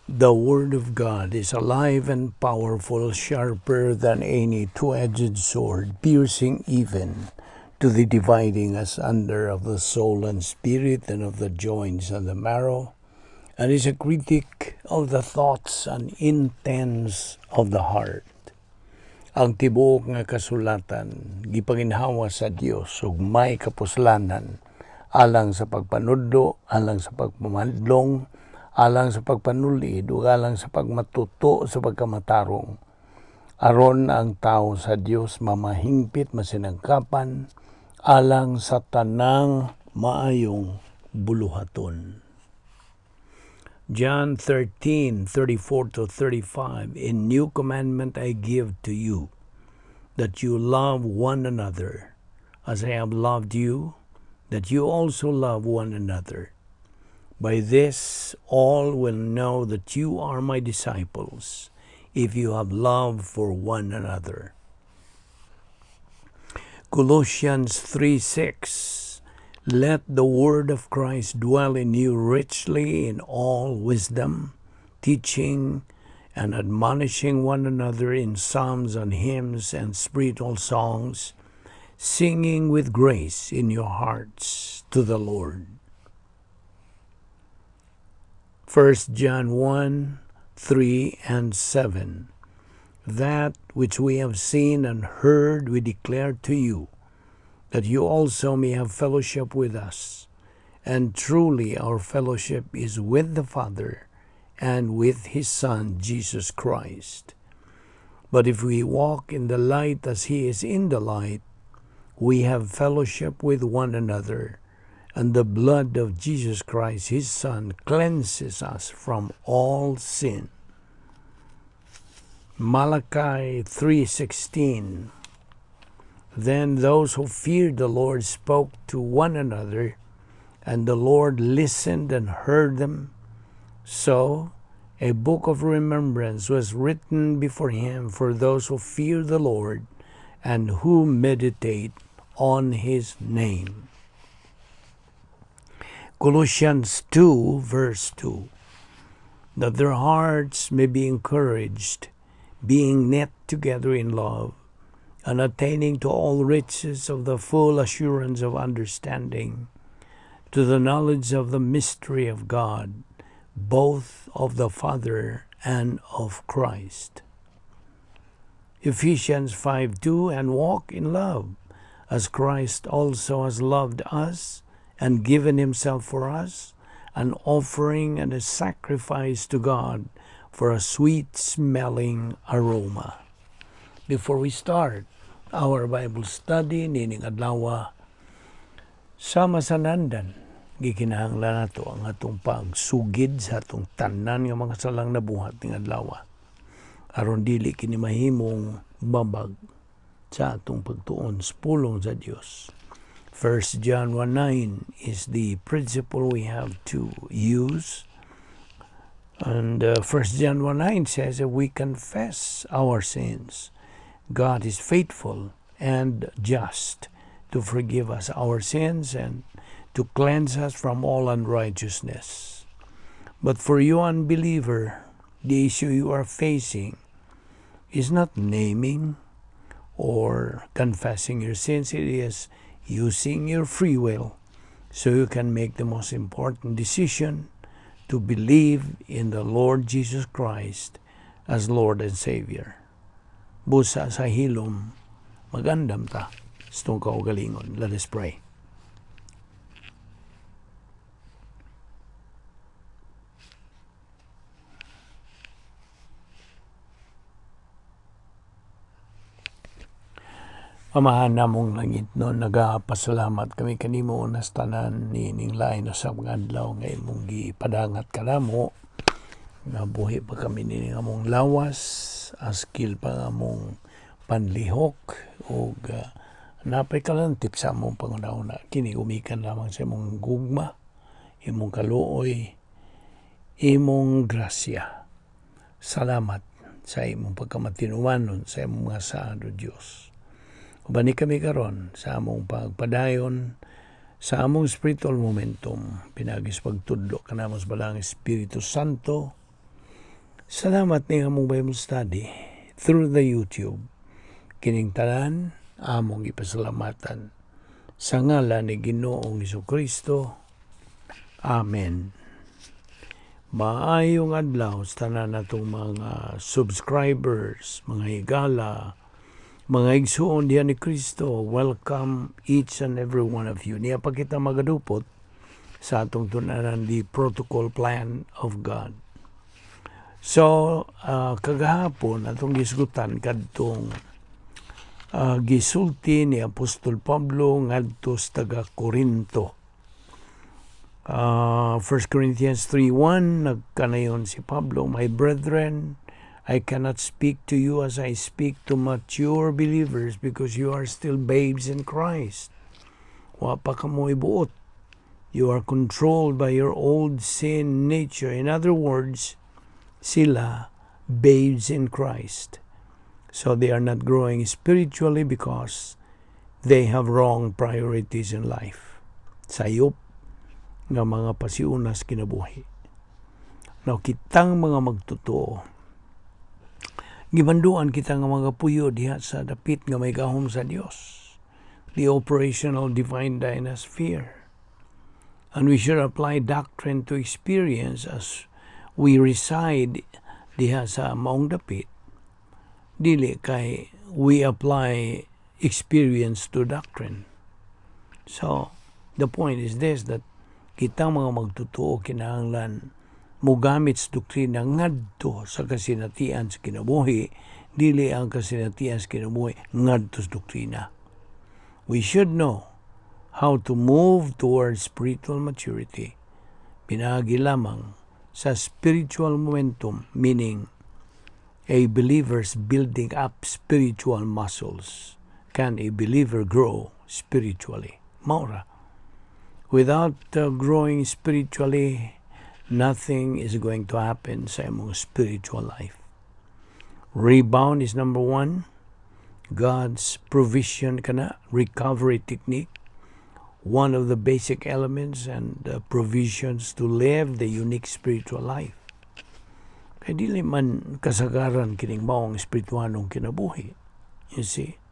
The Word of God is alive and powerful, sharper than any two-edged sword, piercing even to the dividing asunder of the soul and spirit and of the joints and the marrow, and is a critic of the thoughts and intents of the heart. Ang tibuok nga kasulatan gipanginhawa sa Dios ug may kapuslanan alang sa pagpanudlo, alang sa pagpamadlong, alang sa pagpanulid ug alang sa pagmatuto sa pagkamatarong, aron ang tao sa Dios mamahingpit, masinangkapan alang sa tanang maayong buluhaton. John 13:34 to 35, "A new commandment I give to you, that you love one another, as I have loved you, that you also love one another. By this all will know that you are my disciples, if you have love for one another." Colossians 3:6, "Let the word of Christ dwell in you richly in all wisdom, teaching and admonishing one another in psalms and hymns and spiritual songs, singing with grace in your hearts to the Lord." 1 John 1:3 and 7, "That which we have seen and heard we declare to you, that you also may have fellowship with us. And truly our fellowship is with the Father and with His Son, Jesus Christ. But if we walk in the light as He is in the light, we have fellowship with one another, and the blood of Jesus Christ, His Son, cleanses us from all sin." Malachi 3:16, "Then those who feared the Lord spoke to one another, and the Lord listened and heard them. So a book of remembrance was written before him for those who fear the Lord and who meditate on his name." Colossians 2, verse 2, "That their hearts may be encouraged, being knit together in love, and attaining to all riches of the full assurance of understanding, to the knowledge of the mystery of God, both of the Father and of Christ." Ephesians 5:2, "And walk in love, as Christ also has loved us and given himself for us, an offering and a sacrifice to God for a sweet-smelling aroma." Before we start our Bible study nining adlaw, sama sa nandan, gikinahanglan nato ang atong pagsugid sa atong tanan nga mga salang nabuhat ning adlaw, aron dili kini mahimong babag sa atong pagtuon sa pulong sa Dios. 1 John 1:9 is the principle we have to use. And 1 John 1:9 says if we confess our sins, God is faithful and just to forgive us our sins and to cleanse us from all unrighteousness. But for you, unbeliever, the issue you are facing is not naming or confessing your sins. It is using your free will so you can make the most important decision to believe in the Lord Jesus Christ as Lord and Savior. Busa sa hilom, magandam ta sa itong kaugalingon. Let us pray. Amahan namong langit no, nagapasalamat kami kanimo nas tanan niining lain sa mga adlaw nga imong gipadangat kanamo. Nabuhi pa kami nining among lawas, askil pa nga among panlihok ug napay kalantip sa among pangunahuna. Kini gumikan lamang sa imong gugma, imong kaluoy, imong grasya. Salamat sa imong pagkamatinumanon sa imong mga saad, O Dios. Ubani kami karon sa among pagpadayon sa among spiritual momentum, pinagis pagtudlo kanamo sa Balaang Espiritu Santo. Salamat ni among Bible study through the YouTube. Kining tanan among ipasalamatan sa ngalan ni Ginoong Kristo. Amen. Maayong adlaw sa tanan natong mga subscribers, mga higala, mga igsuon diha ni Kristo. Welcome each and every one of you. Niya pa kita magadupot sa atong tun-anan, the protocol plan of God. So, kagahapon atong gisgutan kadtong gisulti ni Apostol Pablo ngadto sa taga Corinto. 1 Corinthians 3:1, nagkanayon si Pablo, "My brethren, I cannot speak to you as I speak to mature believers because you are still babes in Christ." Wa pa kamo ibuot. You are controlled by your old sin nature. In other words, sila babes in Christ. So they are not growing spiritually because they have wrong priorities in life. Sayop nga mga pasiunas kinabuhi. Now, kitang mga magtotoo, gimanduan kita nga mga puyo diha sa dapit nga may gahom sa Dios, the operational divine dynasphere. And we should apply doctrine to experience as we reside diha sa maong dapit. Dili kay we apply experience to doctrine. So, the point is this, that kitang mga magtotoo kinahanglan mogamit sa doktrina ngadto sa kasinatian sa kinabuhi, dili ang kasinatian sa kinabuhi ngadto sa doktrina. We should know how to move towards spiritual maturity pinaagi lamang sa spiritual momentum, meaning a believer's building up spiritual muscles. Can a believer grow spiritually? Mao ra. Without growing spiritually, nothing is going to happen sa imong spiritual life. Rebound is number one. God's provision kana, recovery technique, one of the basic elements and provisions to live the unique spiritual life. Kay dili man kasagaran kining maong espirituanong kinabuhi. You see?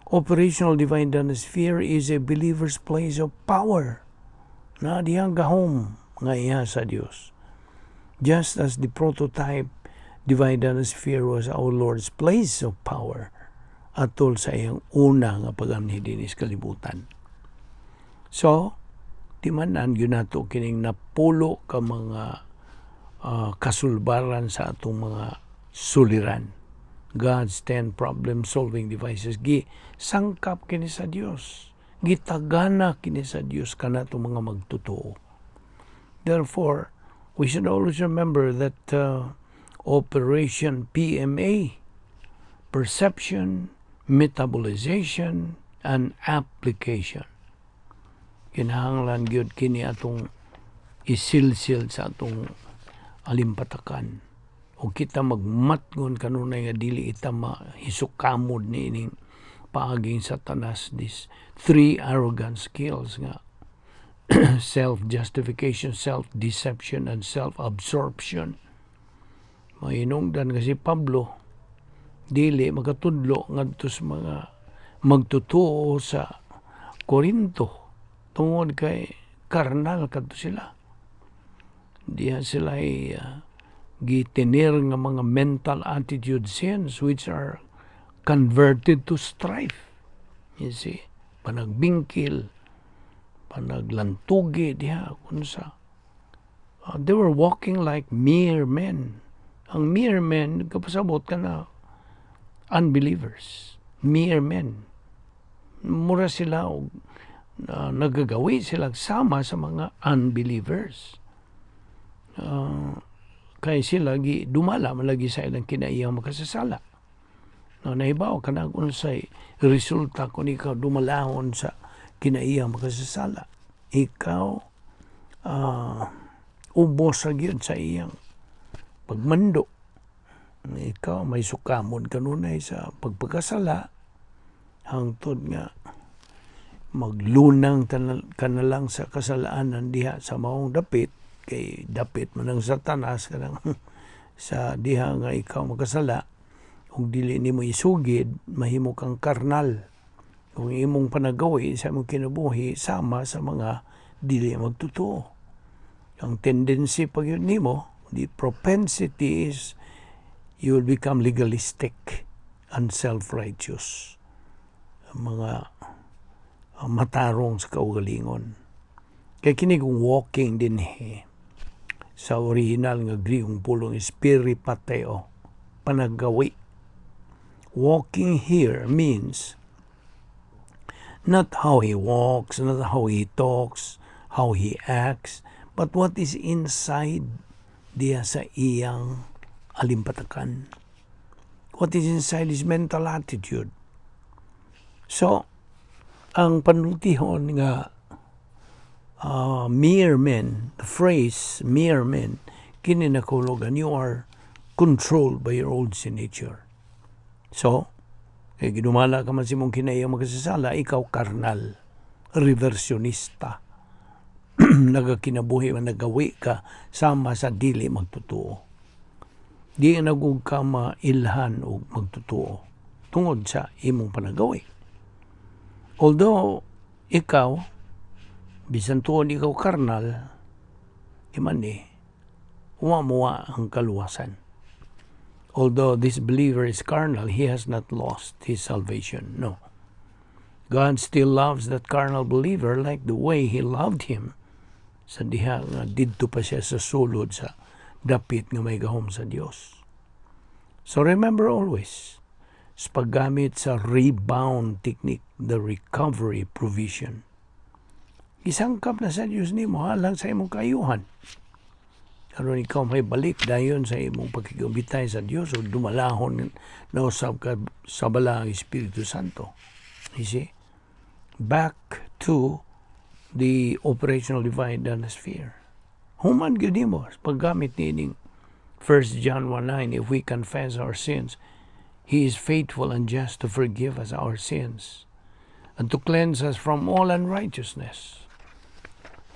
Operational divine sphere is a believer's place of power na diyang gahom nga iya sa Dios. Just as the prototype divine sphere was our Lord's place of power atol sa iyang una nga pagamni dinhi sa kalibutan. So, timan-an gyud nato kining napulo ka mga kasulbaran sa atong mga suliran. God's 10 problem-solving devices. Gi sangkap kini sa Dios. Gitagana kini sa Dios kanato mga magtotoo. Therefore, we should always remember that Operation PMA, perception, metabolization, and application. Kinahanglan gyud kini atong isilsil sa atong alimpatakan o kita magmatngon kanunay nga dili ita mahisukamod ni ining paaging Satanas, this three arrogant skills nga self-justification, self-deception, and self-absorption. Mahinungdan kasi Pablo dili makatudlo ngadto sa mga magtotoo sa Corinto tungod kay karnal kadto sila. Diha sila ay gitenir nga mga mental attitude sins which are converted to strife. You see, panagbingkil, panaglantugi diha kunsa. They were walking like mere men. Ang mere men, kapasabot ka na unbelievers. Mere men. Mura sila og nagagawi sila sama sa mga unbelievers. Kay sila gi dumala malagi sa ilang kinaiyang makasasala. No, nahibaw ka na unsay resulta kung ikaw dumalahon sa kinaiyang makasasala. Ikaw ubos sa gyud sa iyang pagmando. Ikaw may sukamon kanunay sa pagpagkasala hangtod nga maglunang ka na lang sa kasalanan diha sa maong dapit, kay dapit man ang Satanas, kanang Sa diha nga ikaw makasala ug dili nimo isugid, mahimo kang karnal. Kung imong panagawi sa imong kinabuhi sama sa mga dili magtotoo. Ang tendency pag yun nimo, the propensity is you will become legalistic and self-righteous. Ang mga matarong sa kaugalingon. Kay kini kung walking dinhi sa original nga Griegong pulong is peripateo, panagawi. Walking here means not how he walks, not how he talks, how he acts, but what is inside diya sa iyang alimpatakan. What is inside his mental attitude. So, ang panultihon nga mere men, the phrase "mere men," kini nakahulugan you are controlled by your old sin nature. So, kay gidumala ka man sa imong kinaiya makasasala, ikaw karnal, reversionista. Nagakinabuhi man, nagawi ka sama sa dili magtotoo. Di na gud ka mailhan og magtotoo tungod sa imong panagawi. Although ikaw, bisan tuon ikaw karnal, iman ni, wa mo ang kaluwasan. Although this believer is carnal, he has not lost his salvation. No. God still loves that carnal believer like the way He loved him sa diha nga didto pa siya sa sulod sa dapit nga may gahom sa Dios. So remember always, sa paggamit sa rebound technique, the recovery provision. Gisangkap na sa Dios nimo alang sa imong kaayuhan. Aron ikaw may balik dayon sa imong pakigabitay sa Dios o dumalahon na usab ka sa Balaang Espiritu Santo. You see? Back to the operational divine sphere. Human gyud nimo paggamit niining 1 John 1:9, "If we confess our sins, He is faithful and just to forgive us our sins and to cleanse us from all unrighteousness."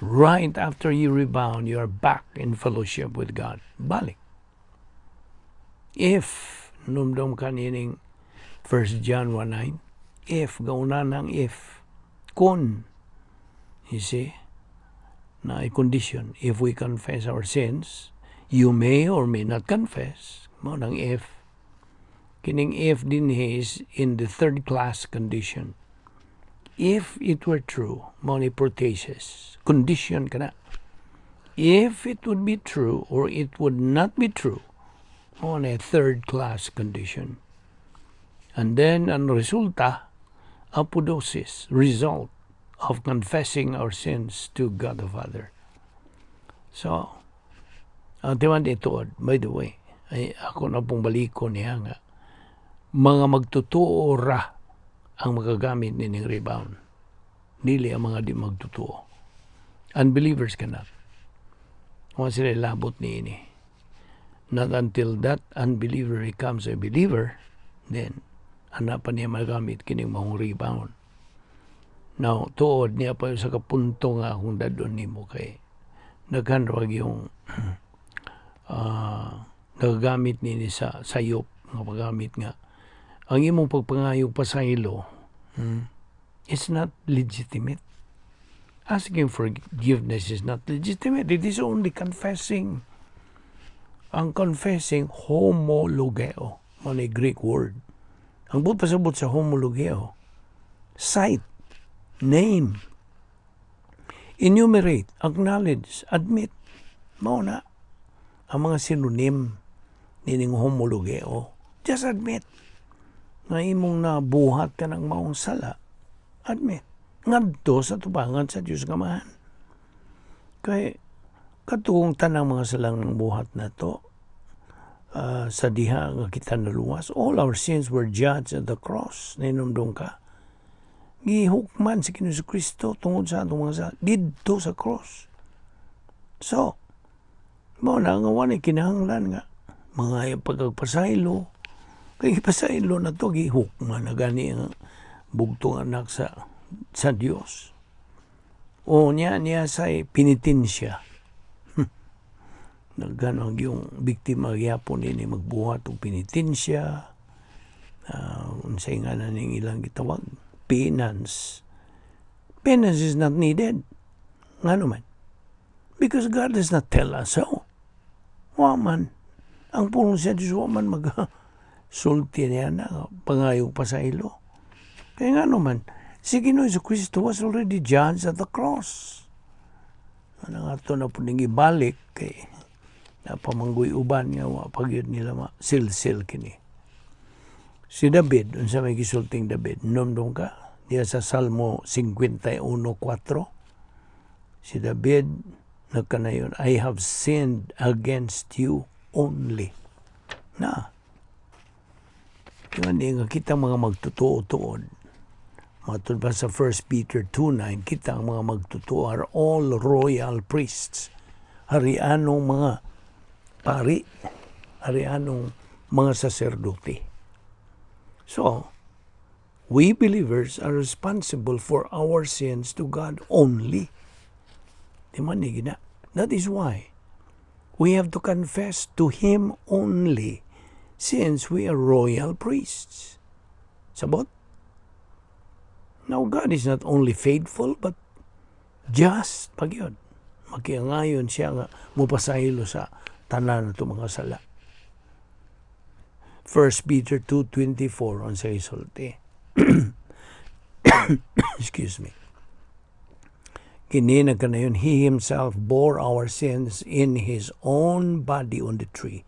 Right after you rebound, you are back in fellowship with God. Balik. If, numdum ka nining 1 John 1:9, if, gauna ng if, kun, you see, na condition, if we confess our sins, you may or may not confess, mao nang if. Kining if din is in the third class condition. If it were true, mao ni protasis, condition kana. If it would be true or it would not be true, mao na third class condition. And then ang resulta, apodosis, result of confessing our sins to God the Father. So, ang timan ito, by the way, ay ako na pong baliko niya nga, mga magtotoo ra ang magagamit nining rebound. Dili ang mga di magtotoo. Unbelievers cannot. Wa sila labot niini. Not until that unbeliever becomes a believer, then ana pa niya magamit kining maong rebound. Now, tuod niya pa sa kapunto nga akong dadon nimo kay daghan ra yung nagagamit nini sa sayop nga paggamit nga ang imong pagpangayo pasaylo, it's not legitimate. Asking forgiveness is not legitimate. It is only confessing. Ang confessing, homologeo, mao ni Greek word. Ang buot pasabot sa homologeo, cite, name, enumerate, acknowledge, admit. Mao na ang mga synonym nining homologeo. Just admit nga imong nabuhat ka ng maong sala. Admit. Ngadto sa tubangan sa Diyos nga Amahan. Kay katong tanang mga salang buhat na to sa diha nga kita naluwas, all our sins were judged at the cross. Ninumdum ka? Gihukman si Ginoong Kristo tungod sa atong mga sala didto sa cross. So, mao na nga wala kinahanglan nga mga pagpasaylo. Kay pasaylo na to, gihukman na gani ang bugtong anak sa Dios. O niya niya sa penitensya. Nagganang yung biktima gyapon ini magbuhat og penitensya, unsay nga na ning ilang gitawag, penance. Penance is not needed. Ngano man? Because God does not tell us so. Wa man. Ang pulong sa Diyos, wa man mag sulti niya na pangayog pasaylo. Kaya nga naman, si Ginoo Kristo was already judged at the cross. Ano nga ito na po ning ibalik kay napamanggoy uban nga wa pagyud nila ma silsil kini. Si David, unsa may gisulting David? Nomdom ka diya sa Salmo 51:4. Si David nagkanayon, "I have sinned against you only." Na. Yung nga kita mga magtotoo-tuod. Matod pa sa 1 Peter 2:9, kita ang mga magtotoo are all royal priests. Harianong mga pari, harianong mga saserdote. So, we believers are responsible for our sins to God only. Di man ni gina. That is why we have to confess to Him only, since we are royal priests. Sabot? Now, God is not only faithful, but just pagyud. Makiangayon siya nga mupasaylo sa tanan nato mga sala. 1 Peter 2:24, on sa isulti. Excuse me. Kini nagkanayon, "He himself bore our sins in his own body on the tree,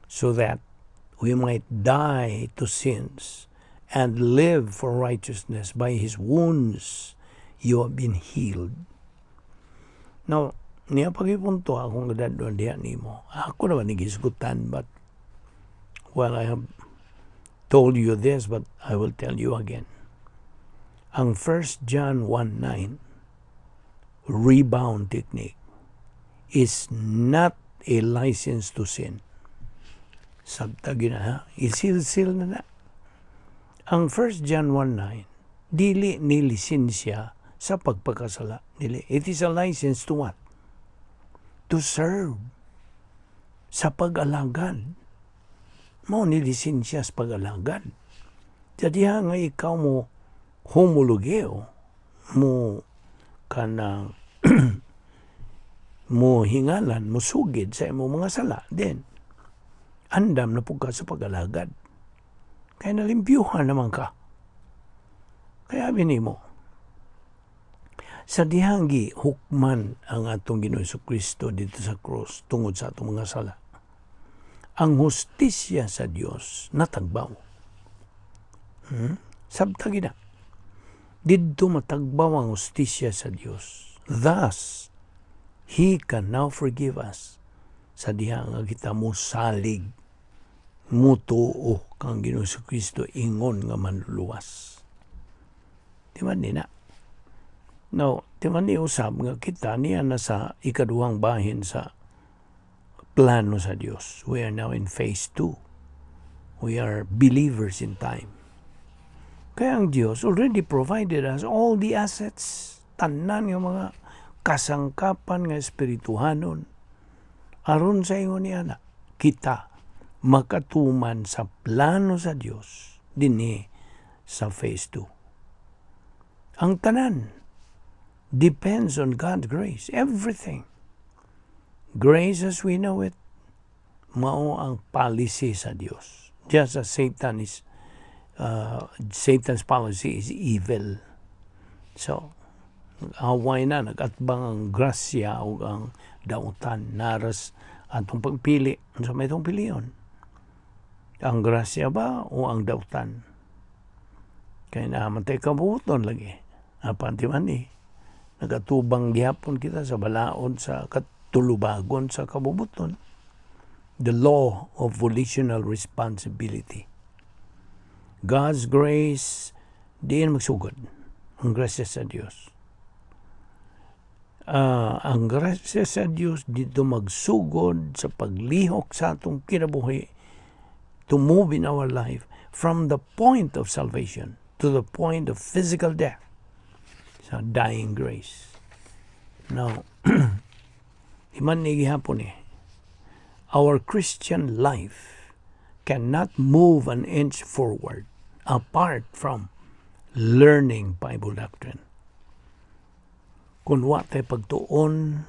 so that we might die to sins and live for righteousness. By his wounds you have been healed." Now, niya pagipunto akong gadadon diha nimo. Ako naman ni gisgutan, but well, I have told you this, but I will tell you again. Ang 1 John 1:9 rebound technique is not a license to sin. Sabta gina ha, isilsil na na. Ang 1 John 1:9 dili ni lisensya sa pagpakasala. Dili. It is a license to what? To serve. Sa pag-alagad. Mao ni lisensya sa pag-alagad. Jadi nga ikaw mo homologeo, mo kanang mo hingalan, mo sugid sa imong mga sala, then andam na pud ka sa pag-alagad. Kaya nalimpyuhan naman ka. Kaya nimo, sa dihang gihukman ang atong Ginoo Kristo dito sa cross tungod sa atong mga sala, ang hustisya sa Dios natagbaw. Sabta gina. Didto matagbaw ang hustisya sa Dios. Thus, He can now forgive us sa diha nga kita mo salig, mutuo kang Ginoo Kristo ingon nga manluluwas. Di man ni na? Now, di man ni usab nga kita niya na sa ikaduhang bahin sa plano sa Dios. We are now in phase 2. We are believers in time. Kaya ang Dios already provided us all the assets, tanan nga mga kasangkapan nga espirituhanon aron sa ingon niya na kita makatuman sa plano sa Dios dinhi sa phase 2. Ang tanan depends on God's grace. Everything. Grace as we know it, mao ang policy sa Dios. Just as Satan's policy is evil. So, away na, nagatbang ang grasya o ang dautan naras atong pagpili. Unsa may itong pilion? Ang grasya ba o ang dautan? Kaya naman tayo kabuton lagi. Apan ti man eh. Nagatubang gihapon kita sa balaod sa katulubagon sa kabubuton. The law of volitional responsibility. God's grace, diin magsugod. Ang grasya sa Dios. Ang grasya sa Dios dito magsugod sa paglihok sa atong kinabuhi, to move in our life from the point of salvation to the point of physical death. Sa dying grace. Now, iman ni gihapon eh. Our Christian life cannot move an inch forward apart from learning Bible doctrine. Kung wa tay pagtuon,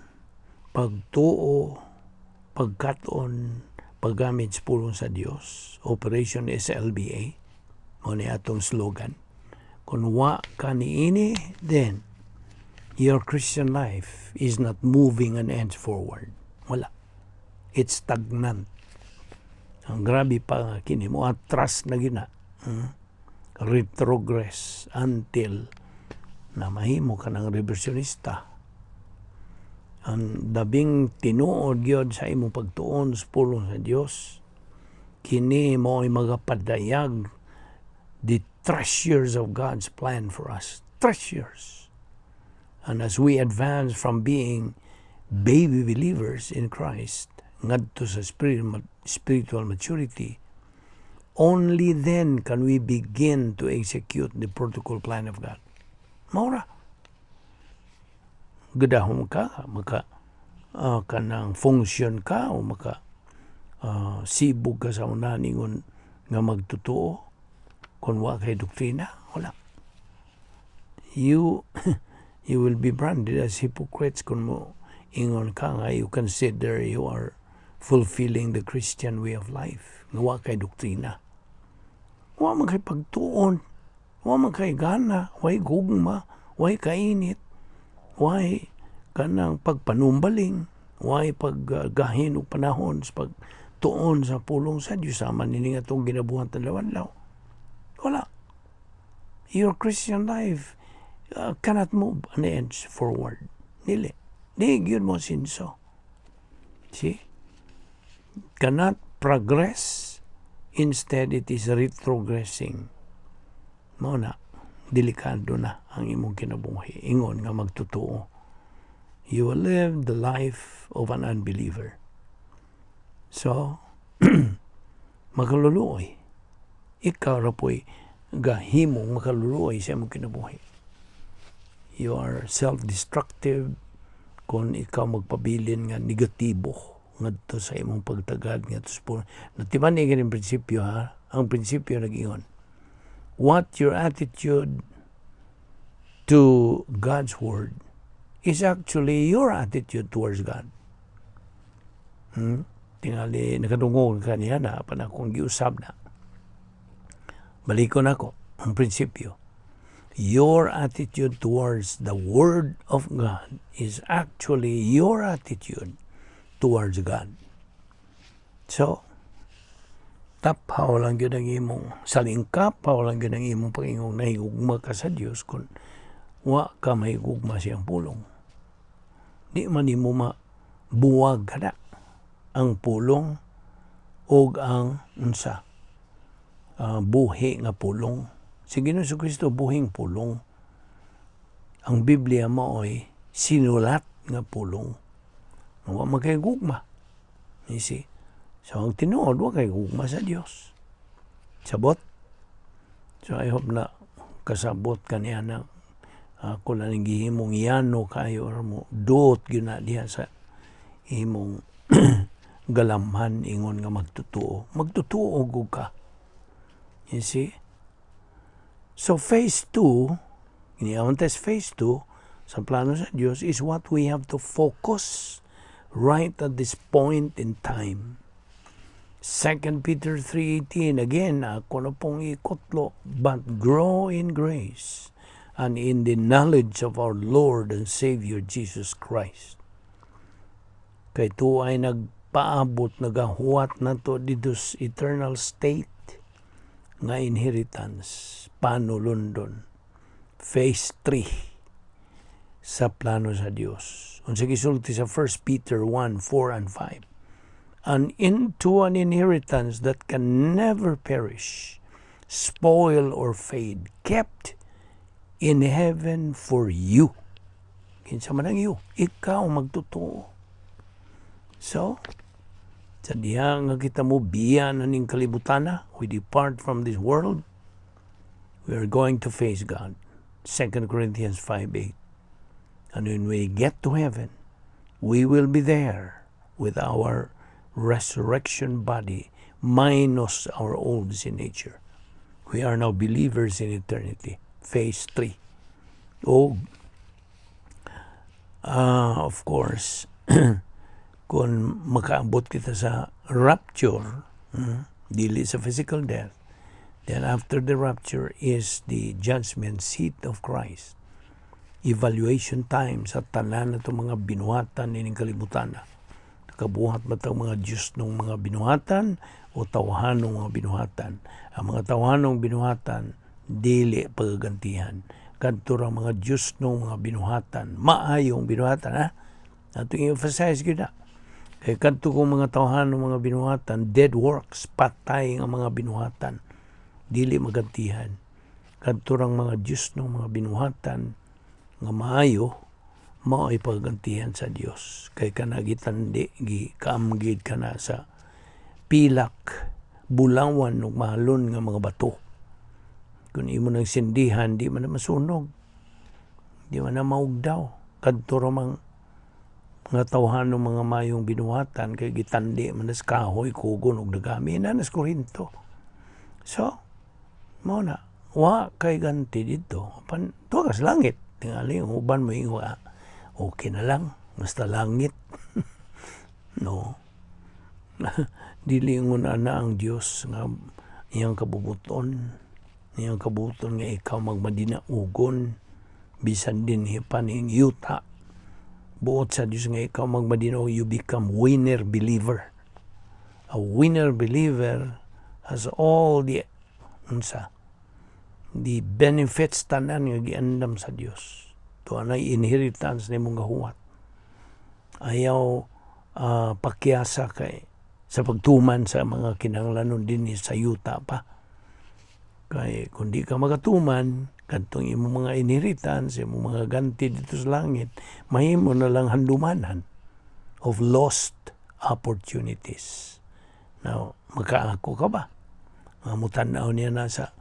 pagtuo, pagkat-on, paggamit sa pulong sa Dios, Operation SLBA, mao ni atong slogan. Kung wa ka niini, then your Christian life is not moving an inch forward. Wala. It's stagnant. Ang grabe pa nga kini mo atras na gina. Retrogress until na mahimo ka ng reversionista. Ang labing tinuod gyud sa imong pagtuon sa pulong sa Dios, kini mo ay magapadayag the treasures of God's plan for us. Treasures. And as we advance from being baby believers in Christ ngadto sa spiritual maturity, only then can we begin to execute the protocol plan of God. Mao ra. Gudahom ka, maka kanang function ka o maka sibog ka sa unahan ingon nga magtotoo kung wa kay doktrina, wala. You will be branded as hypocrites kung mo ingon ka nga you consider you are fulfilling the Christian way of life nga wa kay doktrina. Wa man kay pagtuon, wa man kay gana, way gugma, way kainit, way kanang pagpanumbaling, way paggahin og panahon sa pagtuon sa pulong sa Dios sama nini nga atong ginabuhat adlaw-adlaw. Wala. Your Christian life cannot move an inch forward. Dili. Di gyud mo sinso. See? Cannot progress. Instead, it is retrogressing. Mao na, delikado na ang imong kinabuhi. Ingon nga magtotoo. You will live the life of an unbeliever. So, makaluluoy. Ikaw ra po'y gahimong makaluluoy sa imong kinabuhi. You are self-destructive kung ikaw magpabilin nga negatibo ngadto sa imong pagtagad ngadto sa pulong. Natiman ni ganing prinsipyo, ha. Ang prinsipyo nag-ingon: what your attitude to God's word is actually your attitude towards God. Tingali nakadungog ka niya na pa na akong giusab na. Balikon ako ang prinsipyo. Your attitude towards the Word of God is actually your attitude towards God. So, taphaw lang gyud ang imong salingkapaw lang gyud ang imong pag-ingong nahigugma ka sa Dios kung wa ka mahigugma siyang pulong. Di man nimo mabuwag kada ang pulong ug ang unsa buhi nga pulong. Si Ginoong Kristo buhing pulong. Ang Biblia maoy sinulat nga pulong. Wa man kay gugma. You see? So ang tinuod, wa kay gugma sa Dios. Sabot? So I hope na kasabot kaniya na ako na ning gihimong yano kayo or mo duot gyud na diha sa imong galamhan ingon nga magtotoo. Magtotoo gud ka. You see? So phase 2, kini test phase 2 sa plano sa Dios is what we have to focus right at this point in time. 2 Peter 3:18, again, ako na pong ikutlo, "But grow in grace and in the knowledge of our Lord and Savior Jesus Christ." Kay ay nagpaabot, nagahuwat na to dito sa eternal state nga inheritance, panulundon. Phase 3 sa plano sa Dios. Unsa gisulti sa 1 Peter 1:4 and 5? "And into an inheritance that can never perish, spoil or fade, kept in heaven for you." Kinsa man ang you? Ikaw magtotoo. So, sa diha nga kita mo biya na ning kalibutana, we depart from this world, we are going to face God. 2 Corinthians 5:8. And when we get to heaven, we will be there with our resurrection body minus our old sin nature. We are now believers in eternity. Phase 3. O, of course, kung makaabot kita sa rapture, dili sa physical death, then after the rapture is the judgment seat of Christ. Evaluation time sa tanan na itong mga binuhatan nining kalibutan. Nakabuhat ba itong mga Diyos ng mga binuhatan o tawhanong mga binuhatan? Ang mga tawhanong binuhatan, dili pagagantihan. Kadto ra mga Diyos ng mga binuhatan, maayong binuhatan, ha? Atong i-emphasize gyud na. Kay kadto kong mga tawhanong mga binuhatan, dead works, patay ang mga binuhatan, dili magantihan. Kadto rang mga Diyos ng mga binuhatan nga maayo, mao ay pagagantihan sa Dios. Kay kana gitandi, gikaamgid kana sa pilak, bulawan ug mahalon nga mga bato. Kung imo nang sindihan, di man na masunog, di man na maugdaw. Kadto ra mang mga tawhanong mga mayong binuhatan kay gitandi man na sa kahoy, kugon ug dagami na nas Korinto. So, mao na, wa kay ganti dito. Pan, tuwa ka sa langit. Tingali, ang uban mo ingon, okay na lang, basta langit. No. Dili ingon ana ang Dios nga iyang kabubuton. Iyang kabubuton nga ikaw magmadinaugon bisan dinhi pa ning yuta. Buot sa Dios nga ikaw magmadinaog, you become winner believer. A winner believer has all the unsa the benefits tanan nga giandam sa Dios. Tuwa na inheritance nimong gahuwat. Ayaw pakyasa kay sa pagtuman sa mga kinahanglanon dinhi sa yuta pa. Kay kung di ka makatuman, kadtong imong mga inheritance, imong mga ganti dito sa langit, mahimo na lang handumanan of lost opportunities. Now, makaako ka ba? Nga mutan-aw niya na sa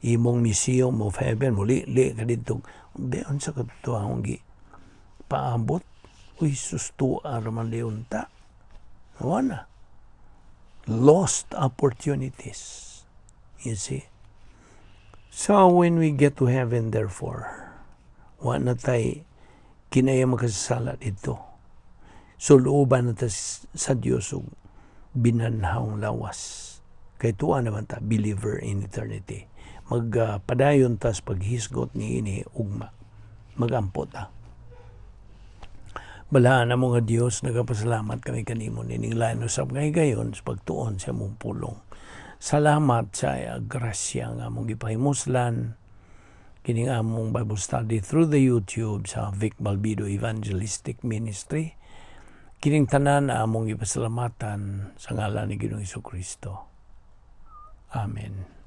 imong museum of heaven, muli, li ka dito. Be, unsa ka to akong gi paabot? Uy, susto raman leon ta. Wala. Lost opportunities. You see? So, when we get to heaven, therefore, wa na tay kinaya makasasala dito. Suluban na ta sa Dios og binanhawng lawas. Kay tuwa naman ta, believer in eternity. Magpadayon ta sa paghisgot ni ini ugma. Magampo ta. Balaan na mga Dios, nagapasalamat kami kanimo nining lain usab ngay gayon sa pagtuon sa among pulong. Salamat sa grasya nga among gipahimuslan kining among Bible study through the YouTube sa Vic Balbido Evangelistic Ministry. Kining tanan na among gipasalamatan sa ngalan ni Ginoong Kristo. Amen.